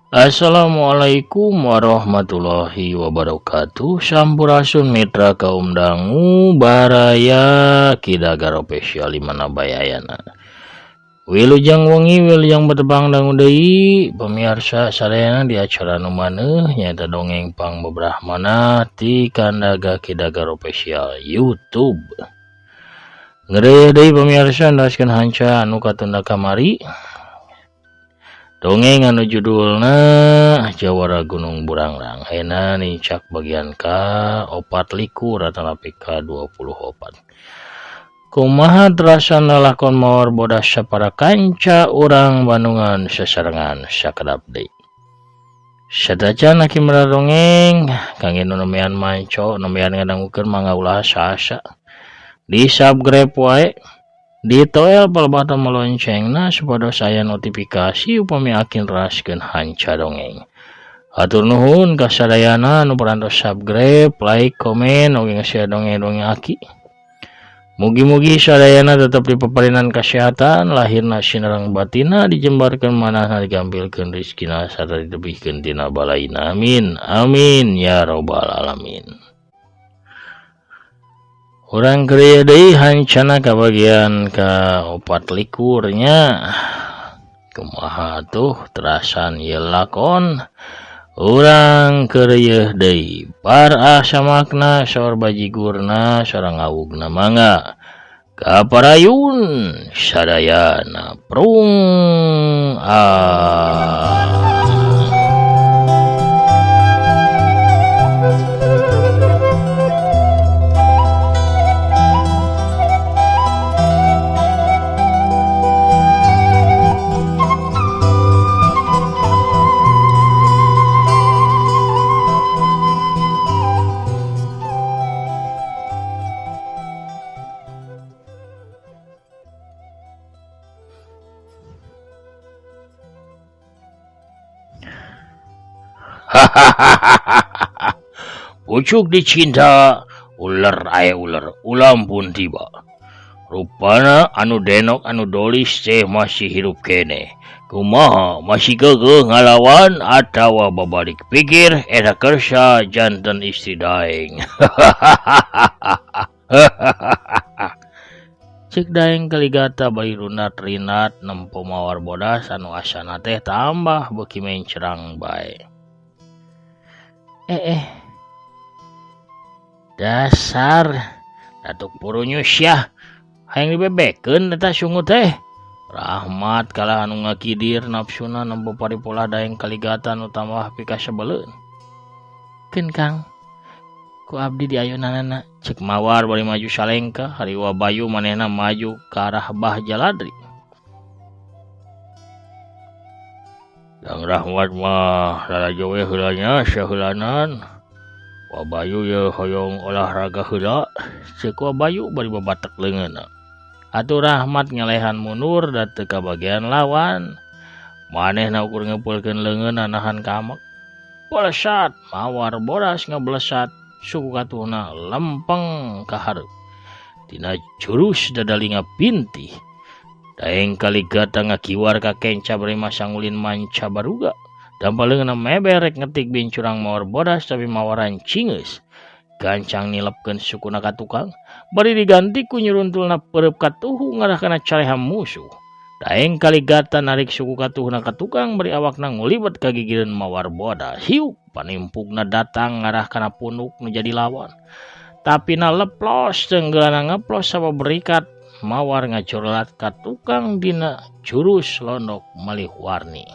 Assalamualaikum warahmatullahi wabarakatuh. Sampurasun mitra kaum dangu baraya Kidagar Official di mana bae ayana. Wilujeng wengi wilujeng betepang dangu deui pemirsa sadayana di acara nu maneuh nyaeta dongeng pang bebrahmana ti Kandaga Kidagar Official YouTube. Ngeureuh deui pemirsa ndaskeun hanca anu katunda kamari. Dongeng anu judulna Jawara Gunung Burangrang. Ayeuna nincak bagian ka 24 atanapi ka 24. Kumaha terasana lakon mawar bodas sapara kanca urang Bandungan sasarengan sakedap deui. Satacan aki mera dongeng kangge nu nembean manco nembean ngadangukeun mangga ulah asa-asa. Di subscribe wae. Ditoel palebatan meloncengna supados aya notifikasi upami akin raskeun hanca dongeng. Hatur nuhun ka sadayana nu parantos subscribe, like, komen, oge nge-share dongeng-dongeng aki. Mugi-mugi sadayana tetep dipaparinan kasehatan, lahirna sinareng batina, dijembarkeun manahna, digampilkeun rezekina sarta ditebihkeun tina balaina. Amin. Amin ya robbal alamin. Urang krieu deui hancana ka bagian ka 24 nya. Kumaha tuh terasan ieu lakon. Urang keureuh deui. Par asa makna saur bajigurna sareng ngawugna mangga. Kaparayun sadayana prung ah. Pucuk dicinta ular ae ular ulam pun tiba. Rupana anu denok anu dolis teh masih hirup kene. Kumaha masih geugeuh ngalawan atawa babalik pikir eta kersa janten istri daeng. Cek daeng kaligata bari runat rinat nempo mawar bodas anu asana teh tambah beuki mencerang bae. Dasar Datuk Purunyus yah hayang dibebekeun eta sungut teh. Rahmat kalah anu ngakidir nafsuna nempo paripolah daeng kaligata nu tambah pikasebeleun. Keun Kang, ku abdi diayunanana cek mawar bari maju salengka hariwa Bayu manehna maju ka arah Bah Jaladri. Dang Rahmat mah lalajo we heula nya saheulanan. Wa Bayu ye hoyong olahraga heula ceuk Wa Bayu bari babatek leungeunna. Atuh Rahmat ngelehan mundur da teu kabagian lawan. Manehna ukur ngeupulkeun leungeunna nahan kamek. Bolesat mawar bodas ngablesat suku katuhna lempeng ka hareup. Dina jurus dadalinga pintih. Daeng kaligata ngakiwar ka kenca bari masangulin manca baruga. Dampal leungeunna meberek ngetik bincurang mawar bodas tapi mawaran cingeus. Gancang nilepkeun sukuna ka tukang, bari diganti ku nyuruntulna peureub katuhu ngarah kana caleha musuh. Daeng kaligata narik suku katuhuna ka tukang bari awakna ngulibet ka gigireun mawar bodas. Hiuk panimpugna datang ngarah kana punuk nu jadi lawan. Tapi na leplos tenggeulana ngeplos sabab berikat mawar ngacurlat ka tukang dina jurus londok malih warni.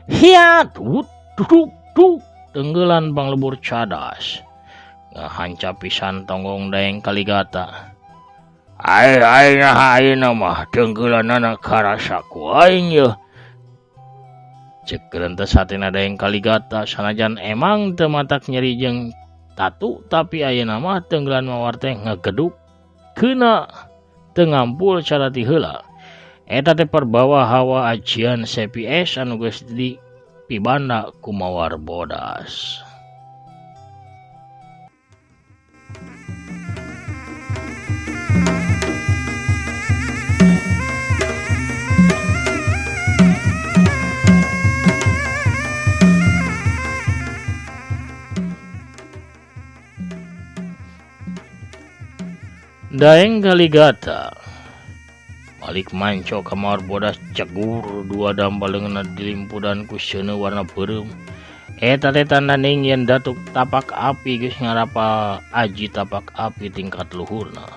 Hiat wut duduk duk tenggelan panglebur cadas. Ngahanca pisan tonggong daeng kaligata. Ai ai nah ayeuna mah tenggelanana karasa ku aing yeuh. Cek gerentes hatina daeng kaligata sanajan emang teu matak nyeri jeung tatu tapi ayeuna mah tenggelan mawar teh ngageduk keuna teu ngampul cara ti heula. Eta teh perbawa hawa ajian CPS anu geus dipibanda ku mawar bodas. Daeng Kaligata balik manco ka Mawar Bodas cegur dua damba leungeunna dilimpudan ku seuneu warna beureum. Eta teh tandaning yen Datuk Tapak Api geus ngarapal aji tapak api tingkat luhurna.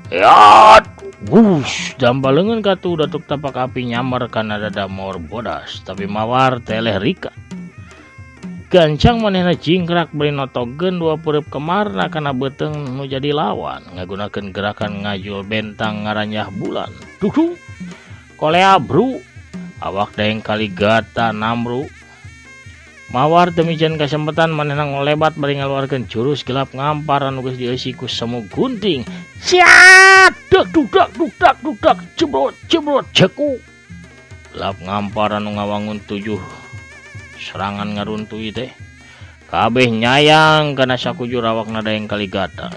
Yat, wush, damba leungeun katuh Datuk Tapak Api nyamar kana dada Mawar Bodas, tapi Mawar teleh rikat. Gancang manehna jingkrak bari notogeun dua pureup kemarna kana beuteung nu jadi lawan, ngagunakeun gerakan ngajul bentang ngaranjah bulan. Duh, kolea bru, awak Daeng Kaligata namru. Mawar teu miceun kasempetan manehna ngolebat bari ngaluarkeun jurus gelap ngampar anu geus dieusi ku semu gunting. Siat, dak dudak dudak dudak jebrot jebrot cekuk. Gelap ngampar anu ngawangun 7 serangan ngaruntui teh. Kabeh nyayang kana sakujur awakna Daeng Kaligata.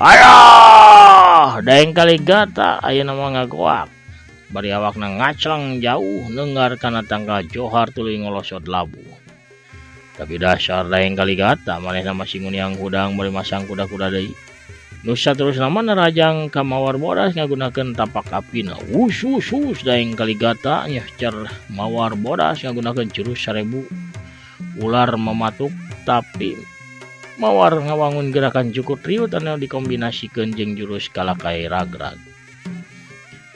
Ayah, Daeng Kaligata ayeuna mah ngagoak. Bari awakna ngaclang jauh neunggar kana tangkal johar tuluy ngolosot labuh. Tapi dasar Daeng Kaligata manehna masih nguniang hudang bari masang kuda-kuda deui. Nu saterusna mah narajang ka Mawar Bodas ngagunakeun tapak apina. Wus wus wus Daeng Kaligata nyehcer Mawar Bodas ngagunakeun jurus 1000 ular mematuk, tapi Mawar ngawangun gerakan jukut riut anu dikombinasikeun jeung jurus kalakai ragrag.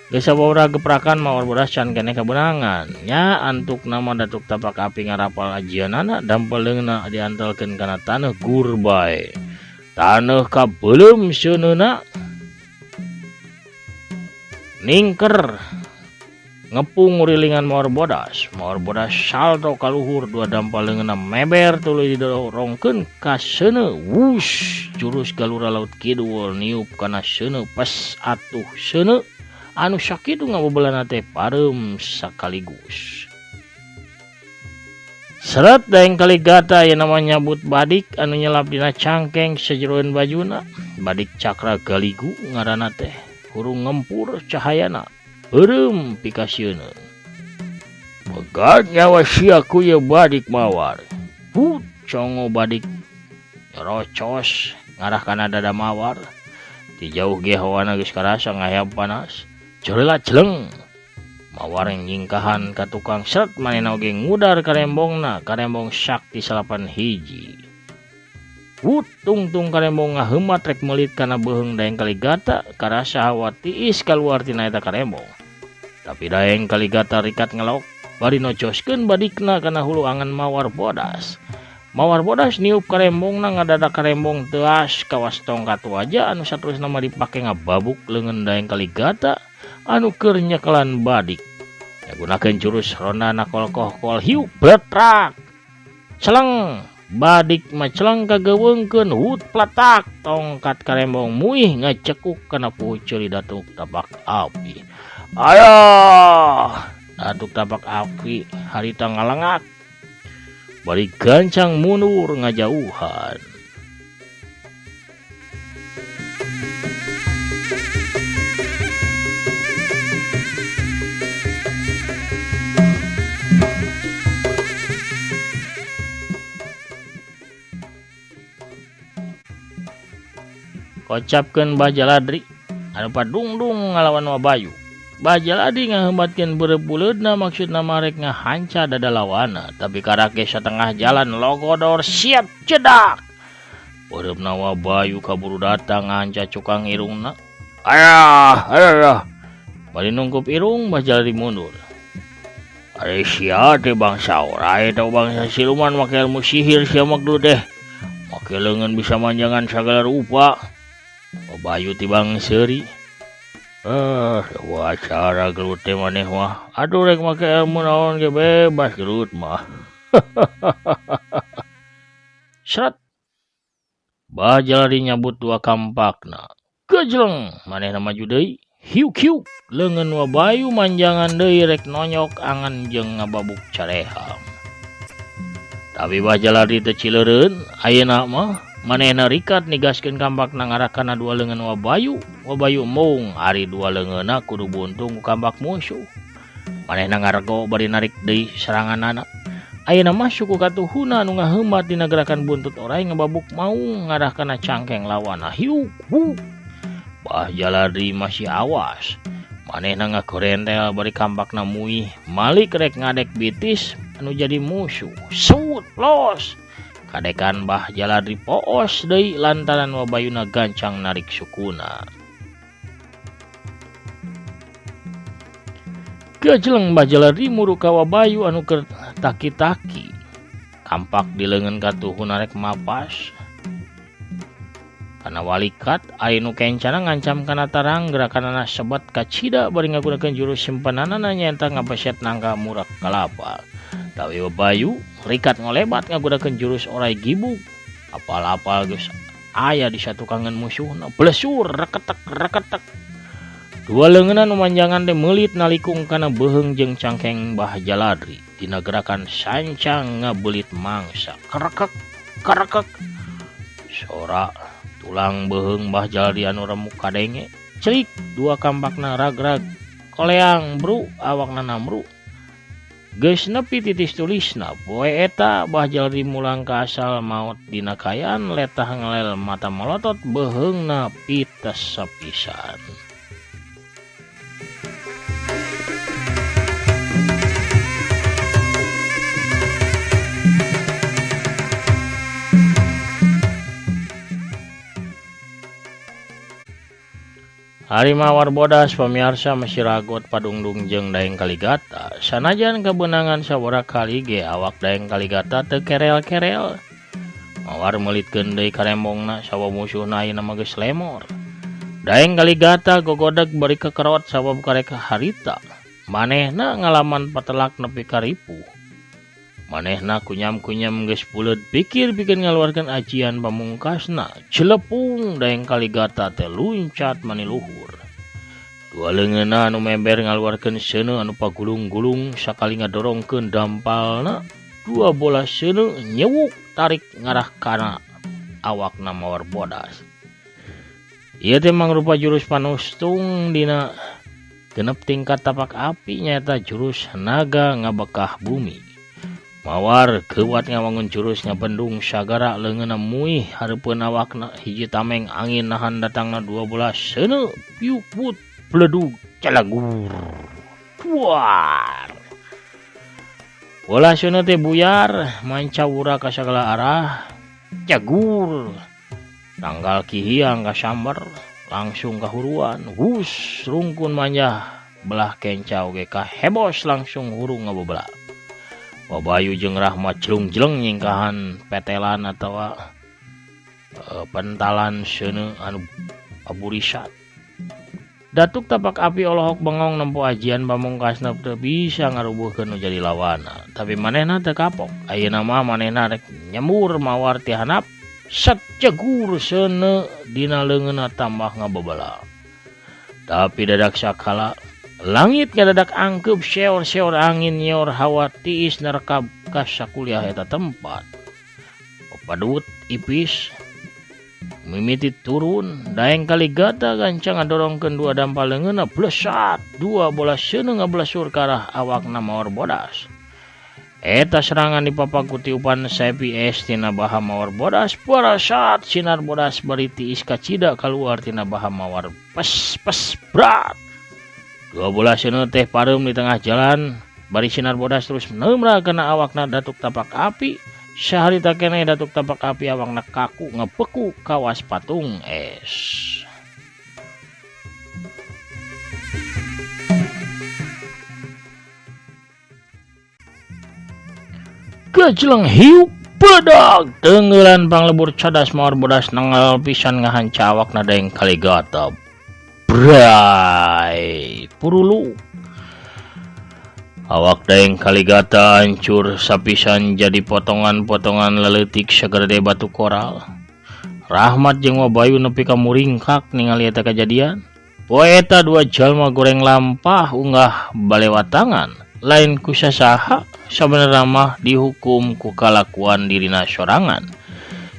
Geus sababaraha geprakan Mawar Bodas can keneh kabeunangan. Nya antuk nama Datuk Tapak Api ngarapal ajianana dampel leungeunna diantelkeun kana taneuh gur bae. Taneuh kabeuleum seuneuna ningker ngepung ngurilingan Mawar Bodas. Mawar Bodas salto kaluhur dua dampal leungeunna meber tuluy didorongkeun ka seuneu. Wush, jurus galura laut kidul niup kana seuneu pas atuh seuneu anu sakitu ngabebelana teh pareum sakaligus. Seret Daeng Kaligata aya nama nyabut badik anu nyelap dina cangkeng sajeroeun bajuna. Badik cakra galigu ngaranna teh hurung ngempur cahayana beureum pikasieuna. Megat nyawa sia ku ieu badik Mawar. Put congo badik rocos ngarah kana dada Mawar. Ti jauh ge hawana geus karasa ngahayap panas. Jeula jeleng. Mawar nyingkahan ka tukang seret manehna oge ngudar karembongna, karembong sakti 9 hiji. Wut tungtung karembong ngaheumat rek meulit kana beuheung Daeng Kaligata, karasa hawa tiis kaluar tina eta karembong. Tapi Daeng Kaligata rikat ngelok, bari nocoskeun badikna kana hulu angan Mawar Bodas. Mawar Bodas niup karembongna ngadadak karembong teuas kawas tongkat waja anu saterusna mah dipake ngababuk leungeun Daeng Kaligata anu keur nyekelan badik. Ngagunakeun jurus ronda nakolkoh-kol hiu bletrak. Celeng badik mah celeng kageuweungkeun hut pletak tongkat karembong muih ngacekuk kana puhu ceuli Datuk Tapak Api. Ayah, Datuk Tapak Api harita ngalengak bari gancang mundur ngajauhan. Kocapkeun Bah Jaladri anu padungdung ngalawan Wabayu. Bah Jaladri ngaheumatkeun beureub buleudna maksudna marek ngahanca dada lawana, tapi karake satengah jalan logodor siap cedak. Beureubna Wabayu kaburu datang ngahanca cukang irungna. Ayah, ayah. Bari nungkup irung Bah Jaladri mundur. Ari sia teh bangsa orai atau bangsa siluman make ilmu sihir sia mah gelut teh. Make leungeun bisa manjangan sagala rupa. Wabayu tibang seuri. Wah cara gelut teh maneh mah. Aduh rek make ilmu naon ge bebas gelut mah. Seret. Bah Jaladri nyabut dua kampakna. Gejleng manehna maju deui. Hiuk-hiuk leungeun Wabayu manjangan deui rek nonyok angan jeung ngababuk careham. Tapi Bah Jaladri teu cileureun ayeuna mah manehna rikat nigaskeun kampakna ngarah kana dua leungeun Wabayu. Wabayu embung ari dua leungeunna kudu buntung ku kampak musuh. Manehna ngarego bari narik deui seranganana. Ayeuna mah suku katuhuna anu ngaheumat dina gerakan buntut orai ngababuk maung ngarah kana cangkeng lawanna. Hiuk huk. Bah Jaladri masih awas. Manehna ngagorentel bari kampakna muih, malik rek ngadek bitis anu jadi musuh. Sut los. Kadekan Bah Jaladri poos deui lantaran Wabayuna gancang narik sukuna. Gajeleng Bah Jaladri muru ka Wabayu anu keur taki-taki. Kampak di leungeun katuhuna rek mapas. Kana walikat ari nu kencana ngancam kana tarang gerakanana sebat kacida bari ngagunakeun jurus simpenanana nyaeta ngabeset nangka murak kalapa. Tapi Wabayu rikat ngolebat ngagunakeun jurus orai gibug. Apal-apal geus aya di satukangan musuhna, blesur reketek reketek. Dua leungeunna nu manjangan teh meulit nalikung kana beuheung jeung cangkeng Bah Jaladri. Dina gerakan sancang ngabelit mangsa. Kerekek kerekek. Sora tulang beuheung Bah Jaladri anu remuk kadenge. Celik dua kampakna rag-rag. Koleang bru awakna namru. Geus nepi titis tulisna poe eta Bah Jaladri mulang ka asal maot dina kaayaan letah ngelel mata molotot beuheungna pites sapisan. Ari Mawar Bodas pamiarsa masih ragot padungdung jeung Daeng Kaligata. Sanajan kabeunangan sabaraha kali ge awak Daeng Kaligata teu kerel-kerel. Mawar meulitkeun deui karembongna sabab musuhna ayeuna mah geus lemor. Daeng Kaligata gogodeg bari kekerot sabab karek harita. Manehna ngalaman patelak nepi ka ripuh. Manehna kunyam-kunyam geus buleud pikir pikeun ngaluarkeun ajian pamungkasna. Celepung Daeng Kaligata teh luncat maniluhur. Dua leungeunna anu member ngaluarkeun seuneu anu pagulung-gulung sakali ngadorongkeun dampalna. Dua bola seuneu nyewuk tarik ngarah kana awakna Mawar Bodas. Ieu teh mangrupa jurus panustung dina genep tingkat tapak api nyaeta jurus naga ngabekah bumi. Mawar geuwat ngawangun jurus ngabendung sagara leungeunna muih hareupeun awakna hiji tameng angin nahan datangna dua bola seuneu piuk but bledug calagur. Buar. Bola seuneu teh buyar mancawura ka sagala arah. Cagur. Tanggal kihiang kasamber langsung kahuruan. Hus rungkun manjah belah kenca oge kahebos langsung hurung ngabebela. Wabayu jeung Rahmat jelung-jeleng nyingkahan petelan atawa pentalan seuneu anu aburisat. Datuk Tapak Api olohok bengong nempo ajian pamungkasna teu bisa ngarubuhkeun nu jadi lawana. Tapi manehna teu kapok. Ayeuna mah manehna rek nyembur Mawar ti handap. Set cegur seuneu dina leungeunna tambah ngabebela. Tapi dadak sakala langit ngadadak angkeup seor-seor angin nyeor hawa tiis nerekab ka sakuliah eta tempat. Papadut ipis mimiti turun Daeng Kaligata gancang ngadorongkeun dua dampal leungeunna blesat dua bola seuneu ngablesur ka arah awakna Mawar Bodas. Eta serangan dipapag ku tiupan sepi es tina baha Mawar Bodas parasat sinar bodas bari tiis kacida kaluar tina baha Mawar pes pes brat. Dua bola seuneu teh pareum di tengah jalan bari sinar bodas terus neumra kana awakna Datuk Tapak Api. Saharita keneh Datuk Tapak Api awakna kaku ngebeku kawas patung es. Gajeleng hiuk bedak tenggelan panglebur cadas Mawar Bodas nanggal pisan ngahanca awakna Daeng Kaligata. Bray purulu. Awak Daeng Kaligata hancur sapisan jadi potongan-potongan leleutik sagede batu koral. Rahmat jeung Wabayu nepi ka muringkak ningali eta kajadian. Poe eta dua jalma goreng lampah unggah balewatangan. Lain ku sasaha sabenerna mah dihukum ku kalakuan dirina sorangan.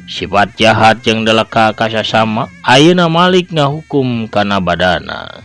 Sifat jahat jeung deleka ka sasama ayeuna malik ngahukum kana badana.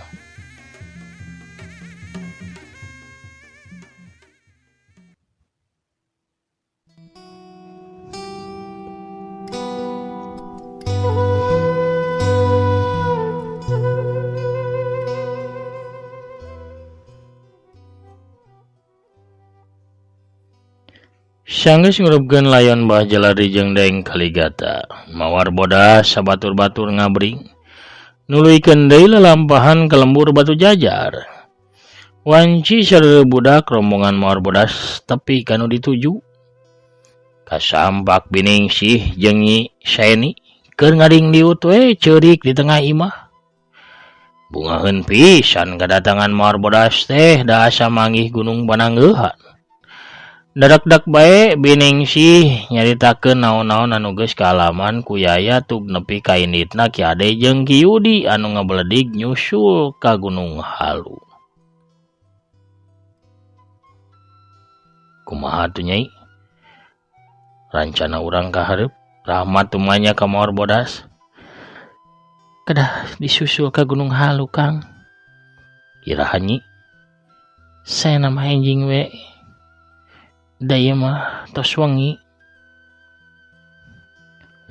Sanggeus ngurupkeun layon Mbah Jalari jeung Daeng Kaligata. Mawar bodas sabatur-batur ngabring. Nuluykeun deui lalampahan ka lembur Batu Jajar. Wanci sareureun budak rombongan Mawar Bodas tepi ka nu dituju. Kasampak Biningsih jeung Nyi Saeni keur ngadingdiut we ceurik di tengah imah. Bungaheun pisan kadatangan Mawar Bodas teh da asa manggih Gunung Pananggeuhan. Dadak-dak bae Biningsih nyaritakeun naon-naon anu geus kaalaman ku Yaya tug nepi ka inditna Ki Ade jeung Ki Yudi anu ngabledig nyusul ka Gunung Halu. Kumaha atuh Nyai? Rancana urang ka hareup? Rahmat tumanya ka Mawar Bodas. Kedah disusul ka Gunung Halu, Kang. Iraha Nyi? Saena mah enjing we. Da ieu mah tos wengi.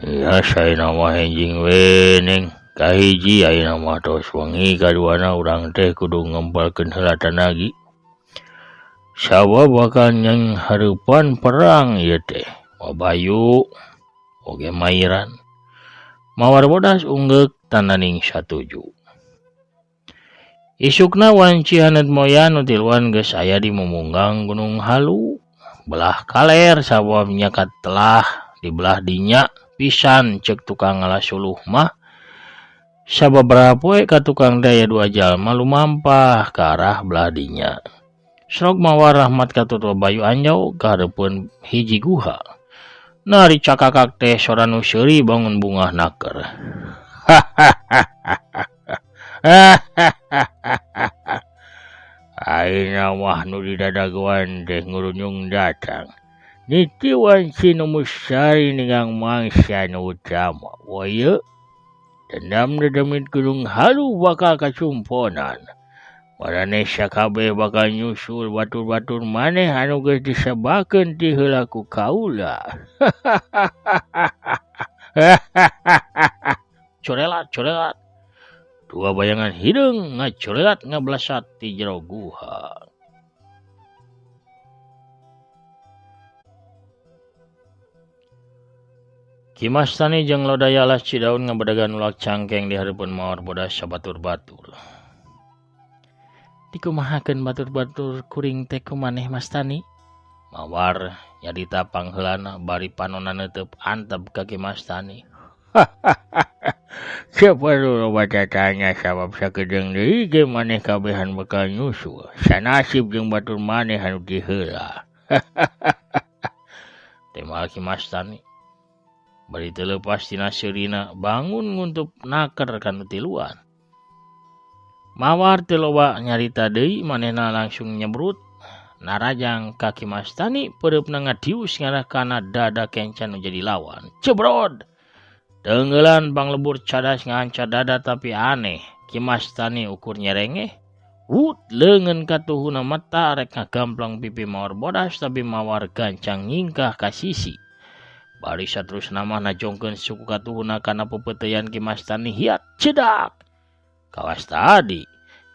Iya, saena mah enjing we Neng. Kahiji ayeuna mah tos wengi, kaduana urang teh kudu ngempalkeun heula tanagi. Sabab bakal nyanghareupan perang ieu teh. Wabayu oge mairan. Mawar Bodas unggeuk tananing satuju. Isukna wanci haneut moyan nu tiluan geus aya di mumunggang Gunung Halu. Belah kaler sabab nya katelah di belah dinya pisan ceuk tukang ngala suluh mah. Sababaraha poe ka tukang teh aya dua jalma lumampah ka arah belah dinya. Srog Mawar Rahmat katut Wabayu anjau ka hareupeun hiji guha. Nari cakakak teh sora nu seuri bangun bungah naker. Ayeuna mah nu didadagoan teh ngurunyung datang. Niti wanci nu musari ningang mangsa nu utama. Waya dendam dedemit Gunung Halu bakal kacumponan. Maraneh sakabeh bakal nyusul batur-batur maneh anu geus disebakeun ti heula ku kaula. Corelat corelat. Dua bayangan hideung ngacorelat ngablesat ti jero guha. Ki Mastani jeung Lodaya Alas Cidaun ngabedagan ulak cangkeng di hareupeun Mawar Bodas sabatur-batur. Dikumahakeun batur-batur kuring teh ku maneh Mastani? Mawar nyarita pangheulana bari panonna neuteub antep ka Ki Mastani. Siapa loba tatanya sabab sakedeung deui ge maneh kabehan bakal nyusul. Sanasib jeung batur maneh anu diheula. Temal Ki Mastani. Bari teu leupas tina seurina bangun nguntup naker ka nu tiluan. Mawar teu loba nyarita deui manehna langsung nyebrut narajang ka Ki Mastani peureupna ngadius ngarah kana dada kenca nu jadi lawan. Cebrod! Tenggelan panglebur cadas nganca dada tapi aneh. Ki Mastani ukur nyerengeh. Wut leungeun katuhuna mata rek ngagamplang pipi Mawar Bodas tapi Mawar gancang nyingkah ka sisi. Bari saterusna mah najongkeun suku katuhuna kana pepeuteyan Ki Mastani hiat cedak. Kawas tadi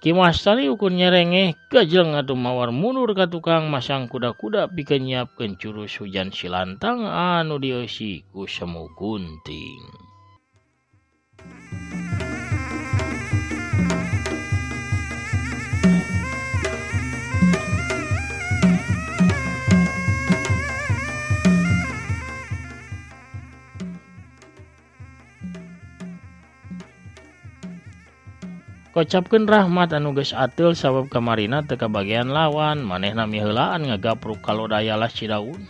Ki Mastani ukur nyerengeh gajleng atuh Mawar mundur ka tukang masang kuda-kuda pikeun nyiapkeun jurus hujan silantang anu dieusi ku semu gunting. Kocapkeun Rahmat anu geus ateul sabab kamarina teu kabagean lawan, manehna miheulaan ngagapruk ka Lodaya Alas Cidaun.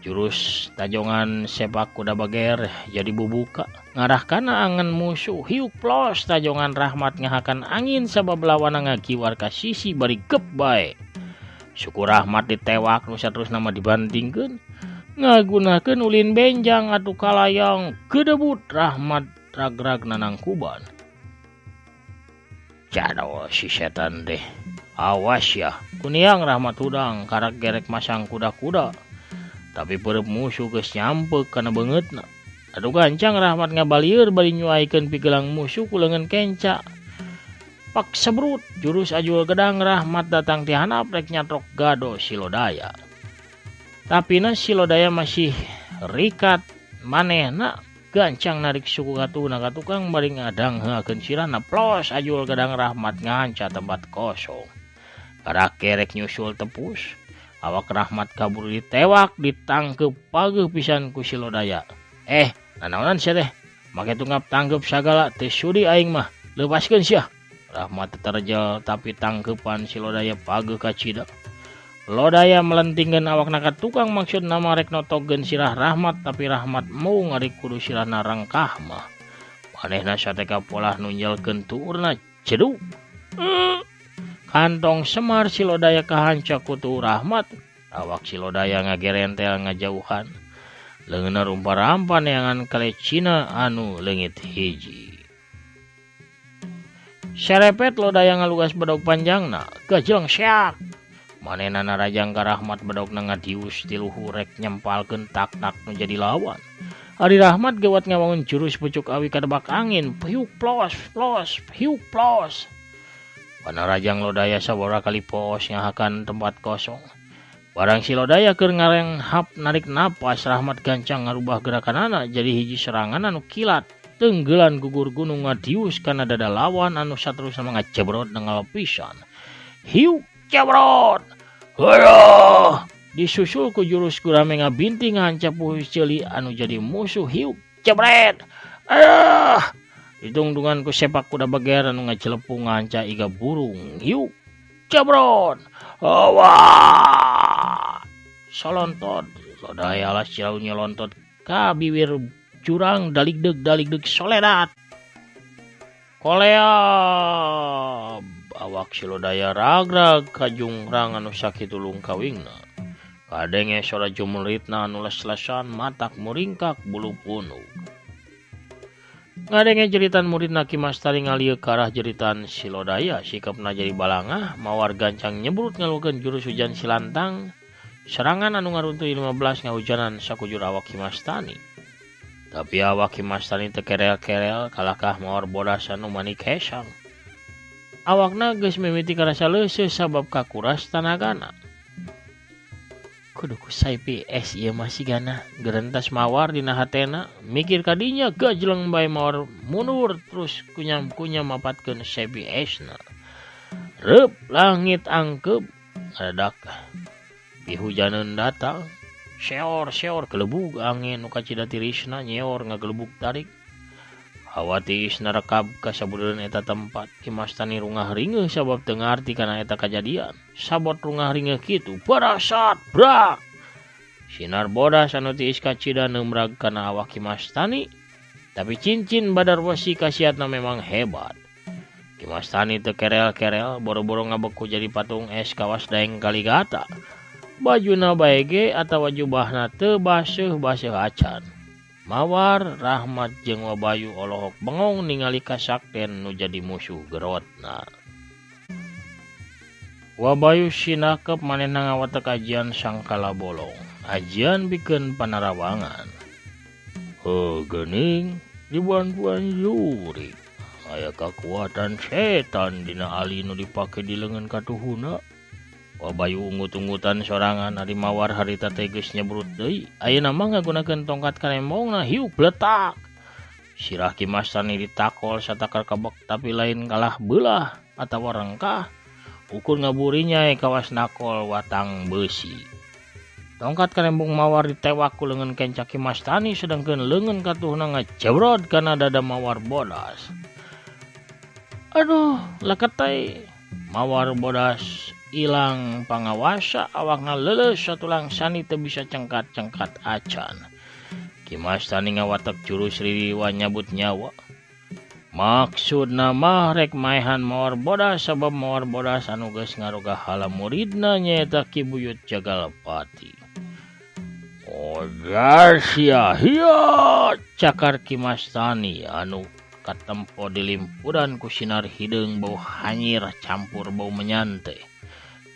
Jurus tajongan sepak kuda bager jadi bubuka. Ngarah kana angen musuh hiuk plos tajongan Rahmat ngahakan angin sabab lawanna ngagiwar ka sisi bari gep bae. Syukur Rahmat ditewak nu saterusna mah dibantingkeun. Ngagunakeun ulin benjang atuh kalayang gedebut Rahmat ragrag nanangkuban. Jado si setan teh. Awas ya, kuniang Rahmat hudang karak gerek masang kuda-kuda. Tapi perep musuh geus nyampek kana beungeutna. Atuh gancang Rahmat ngabalieur bari nyuaikeun pigelang musuh ku leungeun kenca. Pak sebrut jurus ajul gedang Rahmat datang ti handap rek nyatrok gado si Lodaya. Tapi na si Lodaya masih rikat manehna gancang narik suku katuhna ka tukang bari ngadangheakeun sirahna plos ajul gadang Rahmat nganca tempat kosong. Karakerek nyusul tepus. Awak Rahmat kabur ditewak ditangkep pageuh pisan ku si Lodaya. Nanaonan sia teh? Make tungap tangkep sagala teu sudi aing mah. Lepaskeun sia. Rahmat terjel tapi tangkepan si Lodaya pageuh kacida. Lodaya melentingkeun awakna ka tukang maksudna mah rek notogeun sirah Rahmat tapi Rahmat mung ari kudu sirahna rengkah mah. Manehna sateka polah nunjelkeun tuurna ceduk. Kantong Semar si Lodaya kahanca ku tuur Rahmat. Awak si Lodaya ngagerentel ngajauhan. Leungeunna rumpa-rampa neangan kalecina anu leungit hiji. Serepet Lodaya ngalugas bedog panjangna, gajleng seak. Manehna narajang ka Rahmat bedogna ngadius ti luhur rek nyempalkeun tak-tak nu jadi lawan. Ari Rahmat gewat ngawangun jurus pucuk awi kadebak angin, piuk plos plos piuk plos. Panarajang Lodaya sabaraha kali poos ngahakan tempat kosong. Barang si Lodaya keur ngarenghap narik napas, Rahmat gancang ngarubah gerakanana jadi hiji serangan anu kilat. Tenggelan gugur gunung ngadius kana dada lawan anu saterusna mah ngajebrot nengal pisan. Hiuk jebrot. Heuh! Disusul ku jurus gurame ngabinti ngahancap puhus ceuli anu jadi musuh hiuk jebret. Aduh! Ditungtungan ku sepak kuda beger anu ngajelepung ngahanca iga burung hiuk jebrot. Wah! Solontot Lodaya alas cirau nyelontot ka biwir jurang daligdeg daligdeg soledat. Koleab awak si Lodaya ragrag kajungrang anu sakitu lungkawingna. Kadenge sora jumritna anu les-lesan matak muringkak bulu punuk. Ngadenge jeritan muridna Ki Mastari ngalieu ka arah jeritan si Lodaya, sikapna jadi balangah, mawar gancang nyebrut ngalukeun jurus hujan silantang. Serangan anu ngaruntuh 15 ngahujanan sakujur awak Ki Mastani. Tapi awak Ki Mastani teu kerel-kerel kalakah mawar bodas anu manik hesang. Awakna geus mimiti karasa leuseuh sabab kakuras tanagana. Kudu ku Saipi es ieu mah sigana gerentas mawar dina hatena mikir kadinya gajleng bae mawar mundur terus kunyam-kunyam mapatkeun Saipi esna. Reup langit angkeup ngadadak pihujaneun datang. Seor-seor gelebug angin nu kacida tirisna nyeor ngagelebug tarik. Hawa tiisna rekab ka sabudeun eta tempat. Ki Mastani rungah ringeuh sabab teu ngarti kana eta kajadian. Sabot rungah ringeuh kitu barasat brak. Sinar bodas anu tiis kacida neumrag kana awak Ki Mastani. Tapi cincin badar wesi kasiatna memang hebat. Ki Mastani teu kerel-kerel boro-boro ngabeku jadi patung es kawas daeng kaligata. Bajuna bae ge atawa jubahna teu baseuh-baseuh acan. Mawar, Rahmat jeung Wabayu olohok bengong ningali kasakten nu jadi musuh gerotna. Wabayu sinakep manehna ngawatek ajian sangkala bolong. Ajian pikeun panarawangan. Heuh geuning dibuan-buan jurig. Aya kakuatan setan dina ali nu dipake di leungeun katuhuna. Wabayu unggut-unggutan sorangan ari mawar harita teh geus nyebrut deui. Ayeuna mah ngagunakeun tongkat karembongna hiuk bletak. Sirah Ki Mastani ditakol satakar kebek tapi lain kalah beulah atawa rengkah. Ukur ngaburinya kawas nakol watang beusi. Tongkat karembong mawar ditewak ku leungeun kenca Ki Mastani sedangkeun leungeun katuhna ngajebrot kana dada mawar bodas. Aduh, leketei. Mawar bodas ilang pangawasa awakna leuleus satulang sani teu bisa cengkat-cengkat acan. Ki Mastani ngawatek jurus ririwa nyabut nyawa. Maksudna mah rek maehan mawar bodas sabab mawar bodas anu geus ngaroga hala muridna nyaeta Ki Buyut Jagalpati. Ogar sia hiya cakar Ki Mastani anu katempo dilimpuran ku sinar hideung bau hanyir campur bau menyante.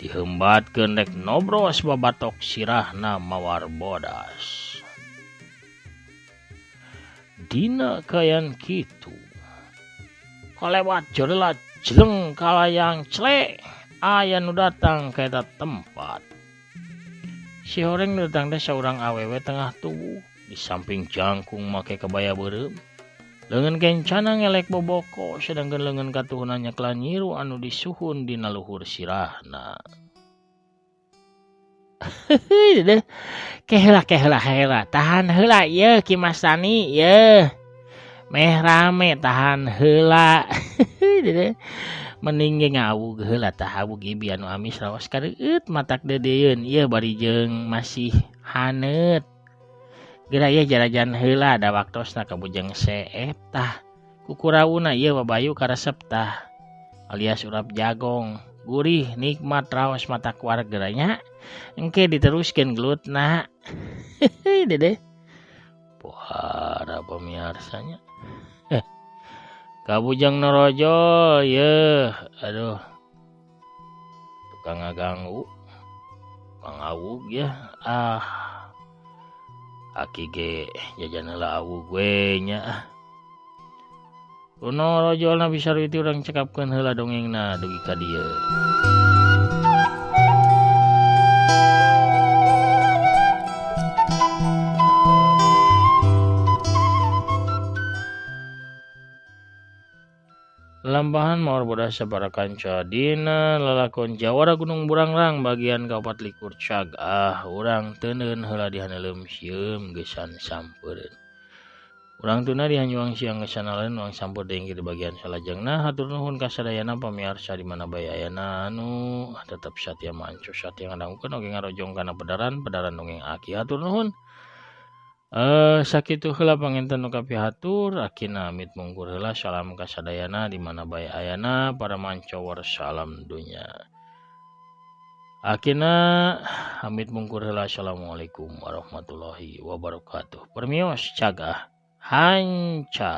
Dihembatkeun rek nobros babatok sirahna mawar bodas. Dina kayan kitu. Kolewat jorelat jeleng kalayang clek aya nu datang ka eta tempat. Si horeng nu datang teh saurang awewe tengah tubuh di samping jangkung make kebaya beureum. Leungeun kencana ngelek boboko sedangkan leungeun katuhuna nyeklan nyiru anu disuhun dina luhur sirahna. Hehehe ke heula ke heula heula tahan heula yeuh Ki Mas Tani yeuh. Meh rame tahan heula. Hehehe mending ge ngawug heula tah awug ibi anu amis raos kareueut matak deudeuyeun ieu bari jeung masih haneut. Geura ieu jarajan heula da waktosna kabujeng seep tah. Kukurauna ieu babayu karesep tah alias urap jagong. Gurih nikmat raos matak wareg geura nya. Engke diteruskeun gelutna. Hehehe dedeh. Pohara pamiarsa nya. Heh. Kabujeng norojol yeuh aduh. Tukang ngaganggu. Tukang awug yeuh ah. Aki ge jajan heula awug we nya ah. Kuno rojolna bisa riti urang cekapkeun heula dongengna dugi ka dieu. Lampahan maor bodas sabara kanca dina lalakon Jawara Gunung Burangrang bagian ka-24 cag ah urang teuneun heula dihaneuleum sieum geusan sampeureun. Urang tuna di hanyuang siang geus sanalain urang sampeu deui di bagian salajengna hatur nuhun ka sadayana pamiarsa di mana bae ayana anu tetep satia manco satia ngadangukeun oge ngarojong kana pedaran-pedaran dongeng aki hatur nuhun. Sakitu heula panginten nu kapihatur akina amit mungkur heula salam ka sadayana di mana bae ayana para mancower salam dunya. Akina amit mungkur heula assalamualaikum warahmatullahi wabarakatuh. Permios cagah. Hanca.